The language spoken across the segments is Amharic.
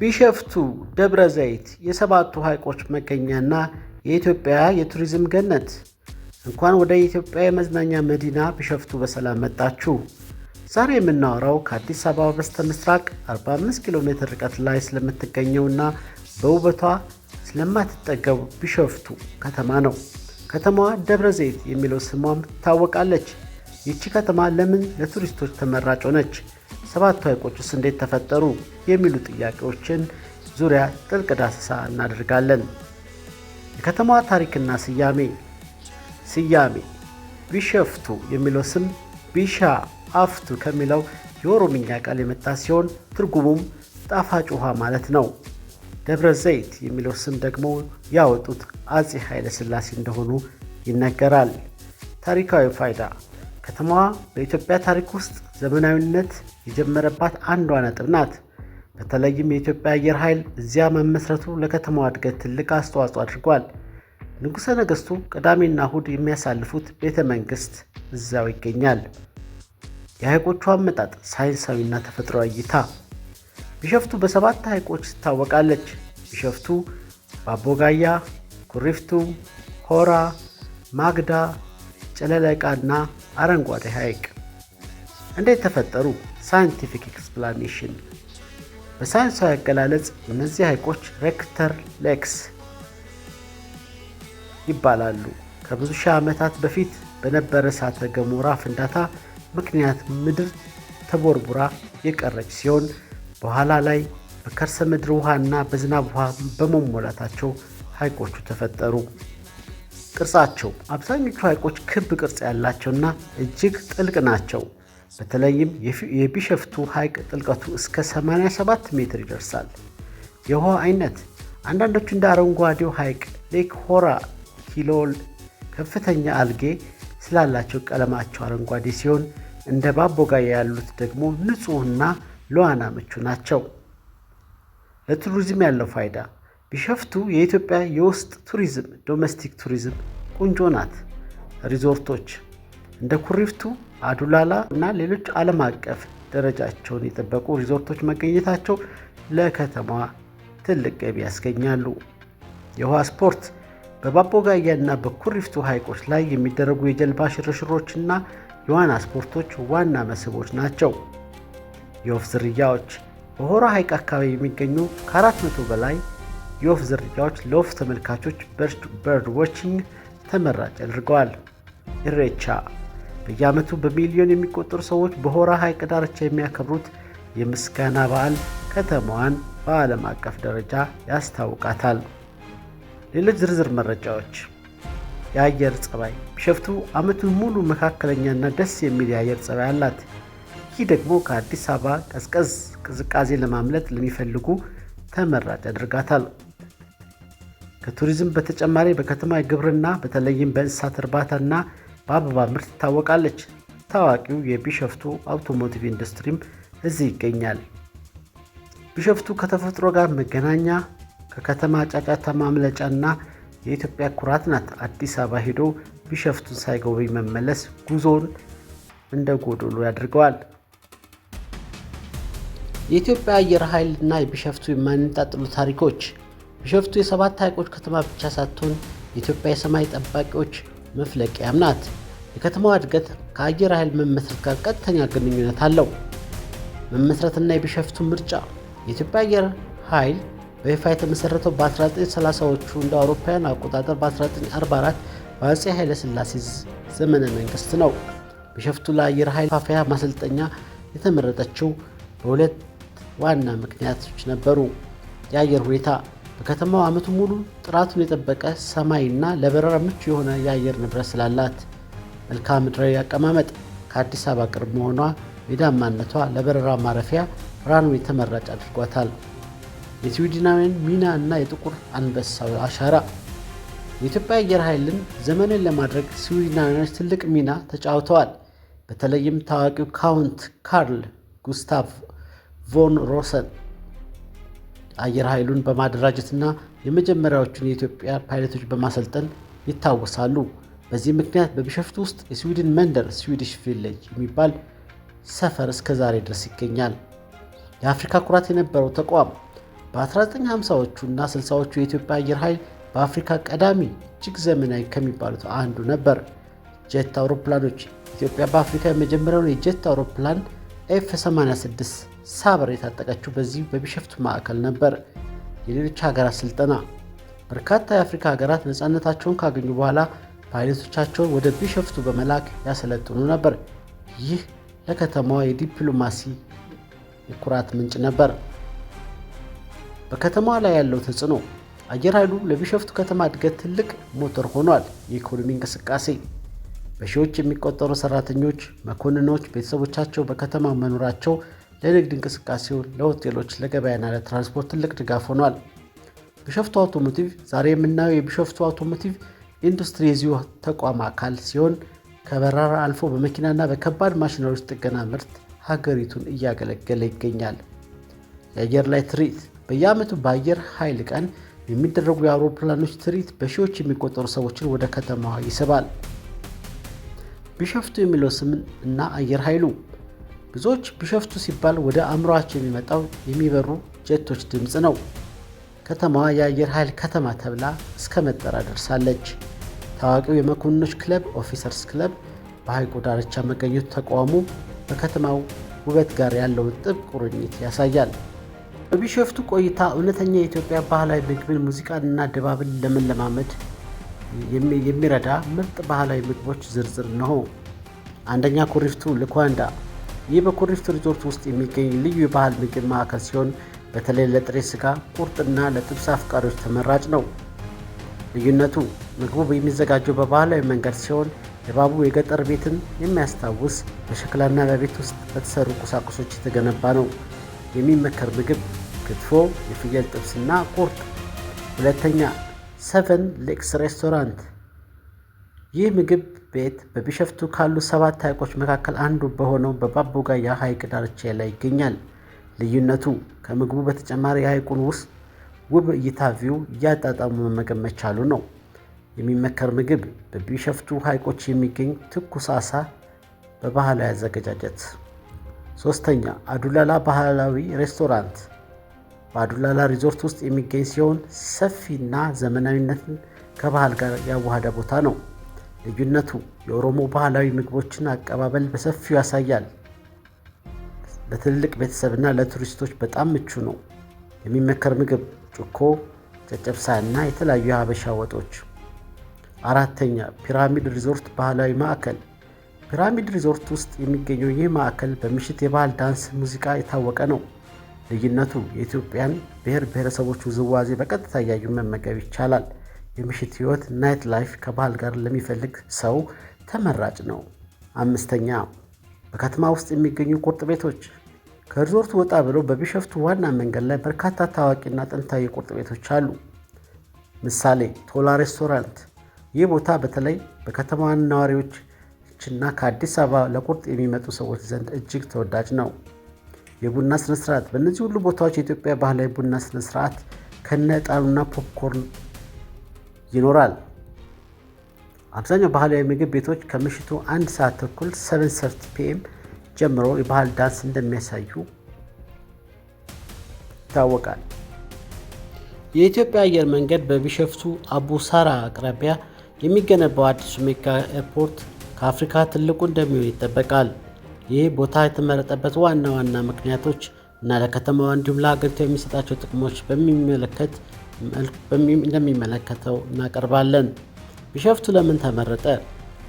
ቢሸፍቱ ደብረ ዘይት የሰባቱ ሐይቆች መገኛና የኢትዮጵያ የቱሪዝም ገነት። እንኳን ወደ ኢትዮጵያ የመዝናኛ መዲና ቢሸፍቱ በሰላም መጣችሁ። ዛሬ የምናወራው ከአዲስ አበባ በስተ ምስራቅ 45 ኪሎ ሜትር ርቀት ላይ ስለምትገኘውና በውበቷ ስለማትጠገብ ቢሸፍቱ ከተማ ነው። ከተማዋ ደብረ ዘይት የሚለው ስሟም ትታወቃለች። ይቺ ከተማ ለምን ለቱሪስቶች ተመራጭ ሆነች? ሰባቱ ሐይቆችስ እንዴት ተፈጠሩ? የሚሉ ጥያቄዎችን ዙሪያ ጥልቅ ዳሰሳ እናደርጋለን። የከተማዋ ታሪክና ስያሜ። ስያሜ ቢሸፍቱ የሚለው ስም ቢሻ አፍቱ ከሚለው የኦሮምኛ ቃል የመጣ ሲሆን ትርጉሙም ጣፋጭ ውሃ ማለት ነው። ደብረ ዘይት የሚለው ስም ደግሞ ያወጡት አፄ ኃይለ ሥላሴ እንደሆኑ ይነገራል። ታሪካዊ ፋይዳ ከተማዋ በኢትዮጵያ ታሪክ ውስጥ ዘመናዊነት የጀመረባት አንዷ ነጥብ ናት። በተለይም የኢትዮጵያ አየር ኃይል እዚያ መመስረቱ ለከተማዋ እድገት ትልቅ አስተዋጽኦ አድርጓል። ንጉሠ ነገሥቱ ቅዳሜና እሁድ የሚያሳልፉት ቤተ መንግሥት እዚያው ይገኛል። የሐይቆቹ አመጣጥ ሳይንሳዊና ተፈጥሯዊ እይታ። ቢሸፍቱ በሰባት ሐይቆች ትታወቃለች። ቢሸፍቱ ባቦጋያ፣ ኩሪፍቱ፣ ሆራ፣ ማግዳ፣ ጨለለቃና አረንጓዴ ሐይቅ እንዴት ተፈጠሩ? Scientific explanation። በሳይንሳዊ አገላለጽ እነዚህ ሐይቆች crater lakes ይባላሉ። ከብዙ ሺህ ዓመታት በፊት በነበረ እሳተ ገሞራ ፍንዳታ ምክንያት ምድር ተቦርቡራ የቀረች ሲሆን በኋላ ላይ በከርሰ ምድር ውሃና በዝናብ ውሃ በመሞላታቸው ሐይቆቹ ተፈጠሩ። ቅርጻቸው አብዛኞቹ ሐይቆች ክብ ቅርጽ ያላቸውና እጅግ ጥልቅ ናቸው። በተለይም የቢሸፍቱ ሐይቅ ጥልቀቱ እስከ 87 ሜትር ይደርሳል። የውሃ አይነት አንዳንዶቹ እንደ አረንጓዴው ሐይቅ Lake ሆራ ኪሎል ከፍተኛ አልጌ ስላላቸው ቀለማቸው አረንጓዴ ሲሆን፣ እንደ ባቦጋያ ያሉት ደግሞ ንጹሕና ለዋና ምቹ ናቸው። ለቱሪዝም ያለው ፋይዳ ቢሸፍቱ የኢትዮጵያ የውስጥ ቱሪዝም domestic tourism ቁንጮ ናት። ሪዞርቶች እንደ ኩሪፍቱ፣ አዱላላ እና ሌሎች ዓለም አቀፍ ደረጃቸውን የጠበቁ ሪዞርቶች መገኘታቸው ለከተማዋ ትልቅ ገቢ ያስገኛሉ። የውሃ ስፖርት በባቦጋያ እና በኩሪፍቱ ሐይቆች ላይ የሚደረጉ የጀልባ ሽርሽሮችና የዋና ስፖርቶች ዋና መስህቦች ናቸው። የወፍ ዝርያዎች በሆራ ሐይቅ አካባቢ የሚገኙ ከ400 በላይ የወፍ ዝርያዎች ለወፍ ተመልካቾች bird watching ተመራጭ ያደርገዋል። ኢሬቻ በየዓመቱ በሚሊዮን የሚቆጠሩ ሰዎች በሆራ ሐይቅ ዳርቻ የሚያከብሩት የምስጋና በዓል ከተማዋን በዓለም አቀፍ ደረጃ ያስታውቃታል። ሌሎች ዝርዝር መረጃዎች። የአየር ጸባይ ቢሸፍቱ ዓመቱን ሙሉ መካከለኛና ደስ የሚል የአየር ጸባይ አላት። ይህ ደግሞ ከአዲስ አበባ ቀዝቀዝ ቅዝቃዜ ለማምለጥ ለሚፈልጉ ተመራጭ ያደርጋታል። ከቱሪዝም በተጨማሪ በከተማ ግብርና በተለይም በእንስሳት እርባታና በአበባ ምርት ትታወቃለች። ታዋቂው የቢሸፍቱ automotive ኢንዱስትሪም እዚህ ይገኛል። ቢሸፍቱ ከተፈጥሮ ጋር መገናኛ፣ ከከተማ ጫጫታ ማምለጫና የኢትዮጵያ ኩራት ናት። አዲስ አበባ ሄዶ ቢሸፍቱን ሳይጎበኝ መመለስ ጉዞውን እንደ ጎዶሎ ያደርገዋል። የኢትዮጵያ አየር ኃይል እና የቢሸፍቱ የማይነጣጠሉ ታሪኮች። ቢሸፍቱ የሰባት ሐይቆች ከተማ ብቻ ሳትሆን የኢትዮጵያ የሰማይ ጠባቂዎች መፍለቂያም ናት። የከተማዋ እድገት ከአየር ኃይል መመስረት ጋር ቀጥተኛ ግንኙነት አለው። መመስረትና የቢሸፍቱ ምርጫ። የኢትዮጵያ አየር ኃይል በይፋ የተመሰረተው በ1930ዎቹ እንደ አውሮፓውያን አቆጣጠር በ1944 በአፄ ኃይለሥላሴ ዘመነ መንግስት ነው። ቢሸፍቱ ለአየር ኃይል ማስፋፊያ ማሰልጠኛ የተመረጠችው በሁለት ዋና ምክንያቶች ነበሩ። የአየር ሁኔታ በከተማው ዓመቱን ሙሉ ጥራቱን የጠበቀ ሰማይና ለበረራ ምቹ የሆነ የአየር ንብረት ስላላት። መልክዓ ምድራዊ አቀማመጥ ከአዲስ አበባ ቅርብ መሆኗ፣ ሜዳማነቷ ለበረራ ማረፊያ runway ተመራጭ አድርጓታል። የስዊድናውያን ሚና እና የጥቁር አንበሳው አሻራ። የኢትዮጵያ አየር ኃይልን ዘመናዊ ለማድረግ ስዊድናውያኖች ትልቅ ሚና ተጫውተዋል። በተለይም ታዋቂው Count ካርል ጉስታቭ ቮን ሮሰን አየር ኃይሉን በማደራጀትና የመጀመሪያዎቹን የኢትዮጵያ ፓይለቶች በማሰልጠን ይታወሳሉ። በዚህ ምክንያት በቢሸፍቱ ውስጥ የስዊድን መንደር Swedish Village የሚባል ሰፈር እስከ ዛሬ ድረስ ይገኛል። የአፍሪካ ኩራት የነበረው ተቋም። በ1950ዎቹ እና 60ዎቹ የኢትዮጵያ አየር ኃይል በአፍሪካ ቀዳሚ እጅግ ዘመናዊ ከሚባሉት አንዱ ነበር። ጀት አውሮፕላኖች። ኢትዮጵያ በአፍሪካ የመጀመሪያውን የጀት አውሮፕላን F 86 ሳበር የታጠቀችው በዚህ በቢሸፍቱ ማዕከል ነበር። የሌሎች ሀገራት ስልጠና። በርካታ የአፍሪካ ሀገራት ነፃነታቸውን ካገኙ በኋላ ፓይለቶቻቸውን ወደ ቢሸፍቱ በመላክ ያሰለጥኑ ነበር። ይህ ለከተማዋ የዲፕሎማሲ የኩራት ምንጭ ነበር። በከተማዋ ላይ ያለው ተጽዕኖ። አየር ኃይሉ ለቢሸፍቱ ከተማ እድገት ትልቅ ሞተር ሆኗል። የኢኮኖሚ እንቅስቃሴ። በሺዎች የሚቆጠሩ ሰራተኞች፣ መኮንኖች፣ ቤተሰቦቻቸው በከተማው መኖራቸው ለንግድ እንቅስቃሴው፣ ለሆቴሎች፣ ለገበያና ለትራንስፖርት ትልቅ ድጋፍ ሆኗል። ቢሾፍቱ አውቶሞቲቭ። ዛሬ የምናየው የቢሾፍቱ አውቶሞቲቭ ኢንዱስትሪ የዚሁ ተቋም አካል ሲሆን ከበረራ አልፎ በመኪናና በከባድ ማሽነሪዎች ጥገና ምርት ሀገሪቱን እያገለገለ ይገኛል። የአየር ላይ ትርኢት። በየዓመቱ በአየር ኃይል ቀን የሚደረጉ የአውሮፕላኖች ትርኢት በሺዎች የሚቆጠሩ ሰዎችን ወደ ከተማዋ ይስባል። ቢሾፍቱ የሚለው ስም እና አየር ኃይሉ። ብዙዎች ቢሾፍቱ ሲባል ወደ አእምሯቸው የሚመጣው የሚበሩ ጀቶች ድምፅ ነው። ከተማዋ የአየር ኃይል ከተማ ተብላ እስከ መጠራት ደርሳለች። ታዋቂው የመኮንኖች ክለብ Officers Club በሐይቁ ዳርቻ መገኘቱ ተቋሙ በከተማው ውበት ጋር ያለውን ጥብቅ ቁርኝት ያሳያል። በቢሾፍቱ ቆይታ እውነተኛ የኢትዮጵያ ባህላዊ ምግብን፣ ሙዚቃንና ድባብን ለመለማመድ የሚረዳ ምርጥ ባህላዊ ምግቦች ዝርዝር እነሆ። አንደኛ፣ ኩሪፍቱ ልኳንዳ። ይህ በኩሪፍቱ ሪዞርት ውስጥ የሚገኝ ልዩ የባህል ምግብ ማዕከል ሲሆን በተለይ ለጥሬ ስጋ ቁርጥና ለጥብስ አፍቃሪዎች ተመራጭ ነው። ልዩነቱ ምግቡ የሚዘጋጀው በባህላዊ መንገድ ሲሆን ድባቡ የገጠር ቤትን የሚያስታውስ በሸክላና በቤት ውስጥ በተሰሩ ቁሳቁሶች የተገነባ ነው። የሚመከር ምግብ ክትፎ፣ የፍየል ጥብስና ቁርጥ። ሁለተኛ፣ Seven Lakes Restaurant። ይህ ምግብ ቤት በቢሸፍቱ ካሉ ሰባት ሐይቆች መካከል አንዱ በሆነው በባቦጋያ ሐይቅ ዳርቻ ላይ ይገኛል። ልዩነቱ ከምግቡ በተጨማሪ የሐይቁን ውስጥ ውብ እይታ view እያጣጣሙ መመገብ መቻሉ ነው። የሚመከር ምግብ በቢሸፍቱ ሐይቆች የሚገኝ ትኩስ አሳ በባህላዊ አዘገጃጀት። ሶስተኛ፣ አዱላላ ባህላዊ ሬስቶራንት። በአዱላላ ሪዞርት ውስጥ የሚገኝ ሲሆን ሰፊና ዘመናዊነትን ከባህል ጋር ያዋሃደ ቦታ ነው። ልዩነቱ የኦሮሞ ባህላዊ ምግቦችን አቀባበል በሰፊው ያሳያል። ለትልልቅ ቤተሰብና ለቱሪስቶች በጣም ምቹ ነው። የሚመከር ምግብ ጩኮ፣ ጨጨብሳ እና የተለያዩ የሀበሻ ወጦች። አራተኛ፣ ፒራሚድ ሪዞርት ባህላዊ ማዕከል። ፒራሚድ ሪዞርት ውስጥ የሚገኘው ይህ ማዕከል በምሽት የባህል ዳንስ ሙዚቃ የታወቀ ነው። ልዩነቱ የኢትዮጵያን ብሔር ብሔረሰቦች ውዝዋዜ በቀጥታ እያዩ መመገብ ይቻላል። የምሽት ህይወት night life ከባህል ጋር ለሚፈልግ ሰው ተመራጭ ነው። አምስተኛ፣ በከተማ ውስጥ የሚገኙ ቁርጥ ቤቶች። ከሪዞርቱ ወጣ ብሎ በቢሸፍቱ ዋና መንገድ ላይ በርካታ ታዋቂና ጥንታዊ ቁርጥ ቤቶች አሉ። ምሳሌ፣ ቶላ ሬስቶራንት። ይህ ቦታ በተለይ በከተማዋ ነዋሪዎችና ከአዲስ አበባ ለቁርጥ የሚመጡ ሰዎች ዘንድ እጅግ ተወዳጅ ነው። የቡና ስነስርዓት። በእነዚህ ሁሉ ቦታዎች የኢትዮጵያ ባህላዊ ቡና ስነስርዓት ከነ ዕጣኑና popcorn ይኖራል። አብዛኛው ባህላዊ ምግብ ቤቶች ከምሽቱ 1 ሰዓት ተኩል 7:30 PM ጀምሮ የባህል ዳንስ እንደሚያሳዩ ይታወቃል። የኢትዮጵያ አየር መንገድ በቢሸፍቱ አቡሳራ አቅራቢያ የሚገነባው አዲሱ mega airport ከአፍሪካ ትልቁ እንደሚሆን ይጠበቃል። ይህ ቦታ የተመረጠበት ዋና ዋና ምክንያቶች እና ለከተማዋ እንዲሁም ለሀገሪቷ የሚሰጣቸው ጥቅሞች በሚመለከት እንደሚመለከተው እናቀርባለን። ቢሸፍቱ ለምን ተመረጠ?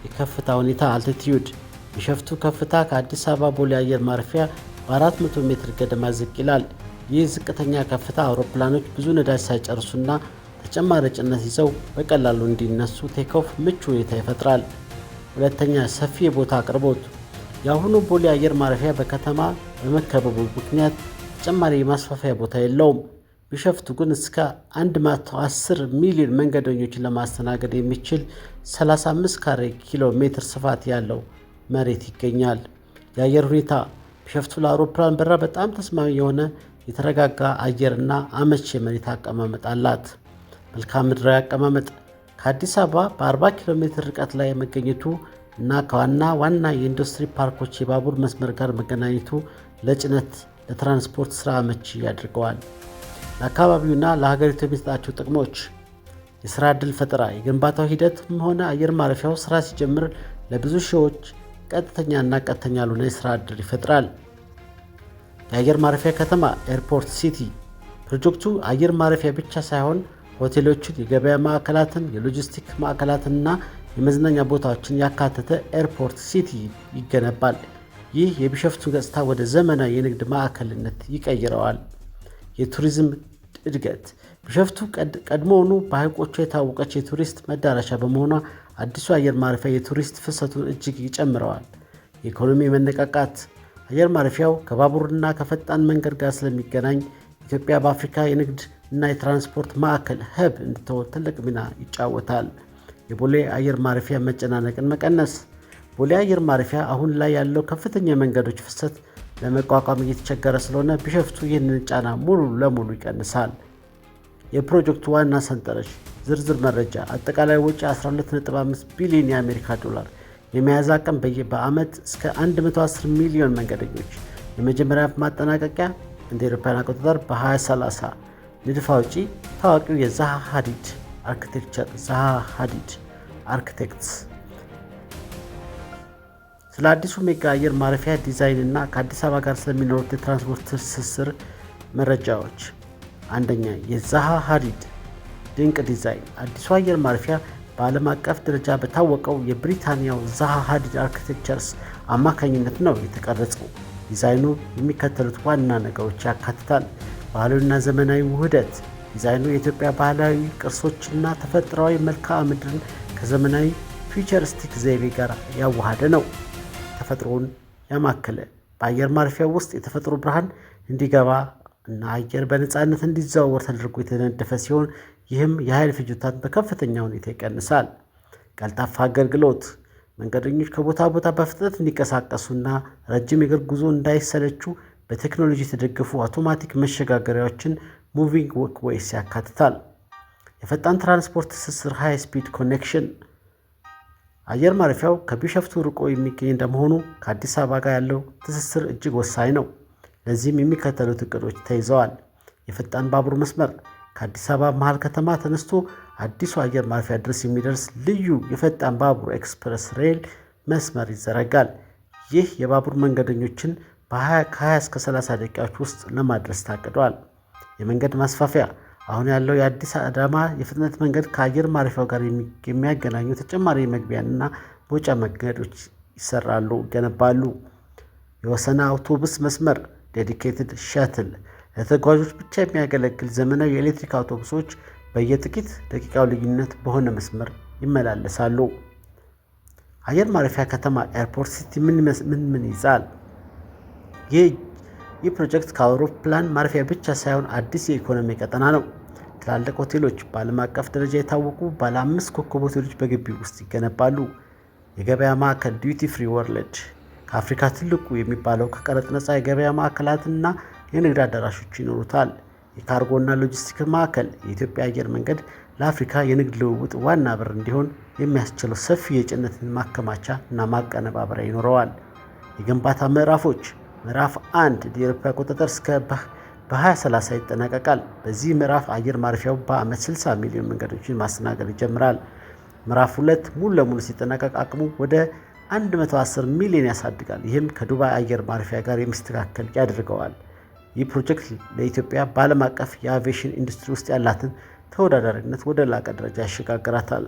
የከፍታ ሁኔታ altitude። ቢሸፍቱ ከፍታ ከአዲስ አበባ ቦሌ አየር ማረፊያ በ400 ሜትር ገደማ ዝቅ ይላል። ይህ ዝቅተኛ ከፍታ አውሮፕላኖች ብዙ ነዳጅ ሳይጨርሱና ተጨማሪ ጭነት ይዘው በቀላሉ እንዲነሱ take off ምቹ ሁኔታ ይፈጥራል። ሁለተኛ፣ ሰፊ የቦታ አቅርቦት። የአሁኑ ቦሌ አየር ማረፊያ በከተማ በመከበቡ ምክንያት ተጨማሪ የማስፋፊያ ቦታ የለውም። ቢሸፍቱ ግን እስከ 110 ሚሊዮን መንገደኞችን ለማስተናገድ የሚችል 35 ካሬ ኪሎ ሜትር ስፋት ያለው መሬት ይገኛል። የአየር ሁኔታ። ቢሸፍቱ ለአውሮፕላን በረራ በጣም ተስማሚ የሆነ የተረጋጋ አየርና አመቺ የመሬት አቀማመጥ አላት። መልክዓ ምድራዊ አቀማመጥ። ከአዲስ አበባ በ40 ኪሎ ሜትር ርቀት ላይ መገኘቱ እና ከዋና ዋና የኢንዱስትሪ ፓርኮች የባቡር መስመር ጋር መገናኘቱ ለጭነት ለትራንስፖርት ስራ አመቺ ያደርገዋል። ለአካባቢውና ለሀገሪቱ የሚሰጣቸው ጥቅሞች፦ የስራ ዕድል ፈጠራ፣ የግንባታው ሂደትም ሆነ አየር ማረፊያው ስራ ሲጀምር ለብዙ ሺዎች ቀጥተኛና ቀጥተኛ ያልሆነ የስራ ዕድል ይፈጥራል። የአየር ማረፊያ ከተማ airport city፣ ፕሮጀክቱ አየር ማረፊያ ብቻ ሳይሆን ሆቴሎችን፣ የገበያ ማዕከላትን፣ የሎጂስቲክ ማዕከላትንና የመዝናኛ ቦታዎችን ያካተተ airport city ይገነባል። ይህ የቢሾፍቱን ገጽታ ወደ ዘመናዊ የንግድ ማዕከልነት ይቀይረዋል። የቱሪዝም እድገት፣ ቢሾፍቱ ቀድሞውኑ በሐይቆቿ የታወቀች የቱሪስት መዳረሻ በመሆኗ አዲሱ አየር ማረፊያ የቱሪስት ፍሰቱን እጅግ ይጨምረዋል። የኢኮኖሚ መነቃቃት፣ አየር ማረፊያው ከባቡርና ከፈጣን መንገድ ጋር ስለሚገናኝ ኢትዮጵያ በአፍሪካ የንግድ እና የትራንስፖርት ማዕከል hub እንድትሆን ትልቅ ሚና ይጫወታል። የቦሌ አየር ማረፊያ መጨናነቅን መቀነስ፣ ቦሌ አየር ማረፊያ አሁን ላይ ያለው ከፍተኛ የመንገደኞች ፍሰት ለመቋቋም እየተቸገረ ስለሆነ ቢሾፍቱ ይህንን ጫና ሙሉ ለሙሉ ይቀንሳል። የፕሮጀክቱ ዋና ሰንጠረዥ ዝርዝር መረጃ፦ አጠቃላይ ወጪ 12.5 ቢሊዮን የአሜሪካ ዶላር፣ የመያዝ አቅም በዓመት እስከ 110 ሚሊዮን መንገደኞች፣ የመጀመሪያ ማጠናቀቂያ እንደ አውሮፓውያን አቆጣጠር በ2030፣ ንድፍ አውጪ ታዋቂው የዛሃ ሀዲድ architecture ዛሃ ሀዲድ Architects። ስለ አዲሱ mega አየር ማረፊያ ዲዛይን እና ከአዲስ አበባ ጋር ስለሚኖሩት የትራንስፖርት ትስስር መረጃዎች፦ አንደኛ፣ የዛሃ ሀዲድ ድንቅ ዲዛይን። አዲሱ አየር ማረፊያ በዓለም አቀፍ ደረጃ በታወቀው የብሪታንያው ዛሃ ሀዲድ Architectures አማካኝነት ነው የተቀረጸው። ዲዛይኑ የሚከተሉት ዋና ነገሮች ያካትታል። ባህላዊና ዘመናዊ ውህደት። ዲዛይኑ የኢትዮጵያ ባህላዊ ቅርሶችና ተፈጥሯዊ መልክዓ ምድርን ከዘመናዊ futuristic ዘይቤ ጋር ያዋሃደ ነው። ተፈጥሮን ያማከለ፣ በአየር ማረፊያው ውስጥ የተፈጥሮ ብርሃን እንዲገባ እና አየር በነፃነት እንዲዘዋወር ተደርጎ የተነደፈ ሲሆን ይህም የኃይል ፍጆታን በከፍተኛ ሁኔታ ይቀንሳል። ቀልጣፋ አገልግሎት፣ መንገደኞች ከቦታ ቦታ በፍጥነት እንዲንቀሳቀሱና ረጅም የእግር ጉዞ እንዳይሰለቹ በቴክኖሎጂ የተደገፉ አውቶማቲክ መሸጋገሪያዎችን moving walkways ያካትታል። የፈጣን ትራንስፖርት ትስስር high speed connection፣ አየር ማረፊያው ከቢሾፍቱ ርቆ የሚገኝ እንደመሆኑ ከአዲስ አበባ ጋር ያለው ትስስር እጅግ ወሳኝ ነው። ለዚህም የሚከተሉት እቅዶች ተይዘዋል። የፈጣን ባቡር መስመር፣ ከአዲስ አበባ መሃል ከተማ ተነስቶ አዲሱ አየር ማረፊያ ድረስ የሚደርስ ልዩ የፈጣን ባቡር express rail መስመር ይዘረጋል። ይህ የባቡር መንገደኞችን ከ20 እስከ 30 ደቂቃዎች ውስጥ ለማድረስ ታቅዷል። የመንገድ ማስፋፊያ፣ አሁን ያለው የአዲስ አዳማ የፍጥነት መንገድ ከአየር ማረፊያው ጋር የሚያገናኙ ተጨማሪ የመግቢያና መውጫ መንገዶች ይሰራሉ፣ ይገነባሉ። የወሰን አውቶቡስ መስመር dedicated shuttle፣ ለተጓዦች ብቻ የሚያገለግል ዘመናዊ የኤሌክትሪክ አውቶቡሶች በየጥቂት ደቂቃው ልዩነት በሆነ መስመር ይመላለሳሉ። አየር ማረፊያ ከተማ airport city ምን ምን ይዛል? ይህ ፕሮጀክት ከአውሮፕላን ማረፊያ ብቻ ሳይሆን አዲስ የኢኮኖሚ ቀጠና ነው። ትላልቅ ሆቴሎች፣ በዓለም አቀፍ ደረጃ የታወቁ ባለ አምስት ኮከብ ሆቴሎች በግቢው ውስጥ ይገነባሉ። የገበያ ማዕከል duty free world፣ ከአፍሪካ ትልቁ የሚባለው ከቀረጥ ነፃ የገበያ ማዕከላትና የንግድ አዳራሾች ይኖሩታል። የካርጎና ሎጂስቲክ ማዕከል፣ የኢትዮጵያ አየር መንገድ ለአፍሪካ የንግድ ልውውጥ ዋና በር እንዲሆን የሚያስችለው ሰፊ የጭነት ማከማቻ እና ማቀነባበሪያ ይኖረዋል። የግንባታ ምዕራፎች፦ ምዕራፍ 1 የአውሮፓ አቆጣጠር እስከ በ2030 ይጠናቀቃል። በዚህ ምዕራፍ አየር ማረፊያው በዓመት 60 ሚሊዮን መንገደኞችን ማስተናገድ ይጀምራል። ምዕራፍ 2 ሙሉ ለሙሉ ሲጠናቀቅ አቅሙ ወደ 110 ሚሊዮን ያሳድጋል። ይህም ከዱባይ አየር ማረፊያ ጋር የሚስተካከል ያደርገዋል። ይህ ፕሮጀክት ለኢትዮጵያ በዓለም አቀፍ የአቪዬሽን ኢንዱስትሪ ውስጥ ያላትን ተወዳዳሪነት ወደ ላቀ ደረጃ ያሸጋግራታል።